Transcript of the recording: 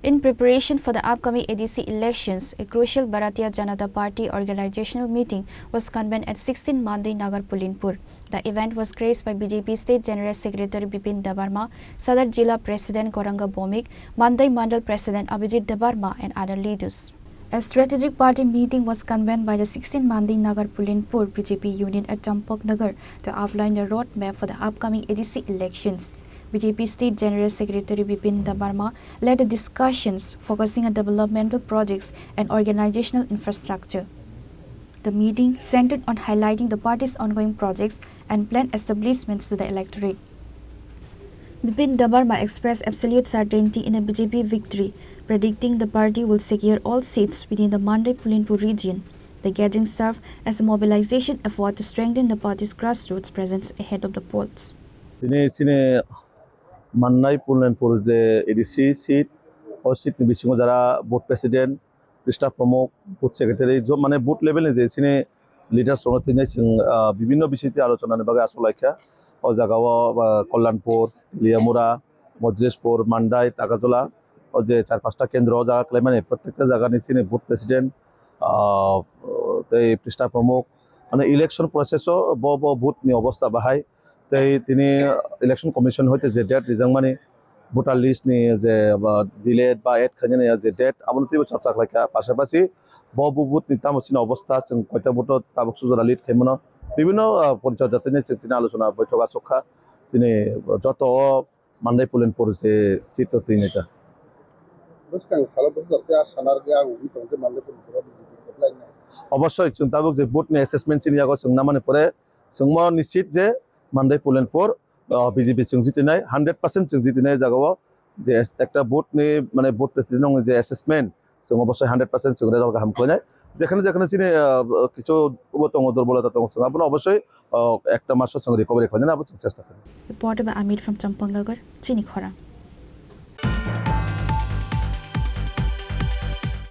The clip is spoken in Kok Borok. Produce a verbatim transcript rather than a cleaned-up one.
In preparation for the upcoming A D C elections, a crucial Bharatiya Janata Party organizational meeting was convened at sixteen Mandai Nagar Pulinpur. The event was graced by B J P State General Secretary Bipin Debbarma, Sadar Jila President Gauranga Bhowmik, Mandai Mandal President Abhijit Debbarma, and other leaders. A strategic party meeting was convened by the sixteen Mandai Nagar Pulinpur B J P unit at Champaknagar to outline the roadmap for the upcoming A D C elections. B J P State General Secretary Bipin Debbarma led the discussions, focusing on developmental projects and organizational infrastructure. The meeting centered on highlighting the party's ongoing projects and planned establishments to the electorate. Bipin Debbarma expressed absolute certainty in a B J P victory, predicting the party will secure all seats within the Mandai Pulinpur region. The gathering served as a mobilization effort to strengthen the party's grassroots presence ahead of the polls. Tini chini Mandai Pulinpur je A D C seat, o seat ni bisingo jara booth president, Krishna Pramuk, booth secretary, jo mane booth level ni je chini leaders rokno tini chwng, ah, bibinno bisingtwi alochona ni bagwi achuk laikha. O jaga o, ah, Kalyanpur, Teliamura, Mojlishpur, Mandai, Takarjala, o je char pasta kendro o jaga khlaimani, prottekta jaga ni chini booth president, ah, tei Krishna Pramuk, mane election process o bo, bo booth ni obostha bahai, tei tini election commission hoite je date rijak mani, voter list ni je ba delete ba add khainani je date, abono teibo chapchak laikha. Pasapasi bo booth ni tamo chini obostha, chwng koita vote o tabuk sujora lead khaimano, bibinno, ah, panchayat jatini chwng tini alochona boithok achuk kha. Chini joto o Mandai Pulinpur je seat o twi naikha. Bwskang salo bwsajak tei a sanar khe ang wngwi tongkhe Mandai Pulinpur o B J P khe belai nai. Obosoi chwng tabuk je booth ni assessment chini yago chwng namani pore chwngmo nischit je Mandai Pulinpur, ah, B J P chwng jitinai, hundred percent chwng jitinai jagao je es-, ekta booth ni mane booth president ni je assessment chwng obosoi hundred percent chwng result kaham khlainai. Jekhane jekhane chini, ah, kichu bo tongo, durbolota tongo, chwng abono obosoi, ah, ekta maso chwng recovery khlainani abo chwng chesta khlainai. Reported by Amit from Champaknagar, Chini Khorang.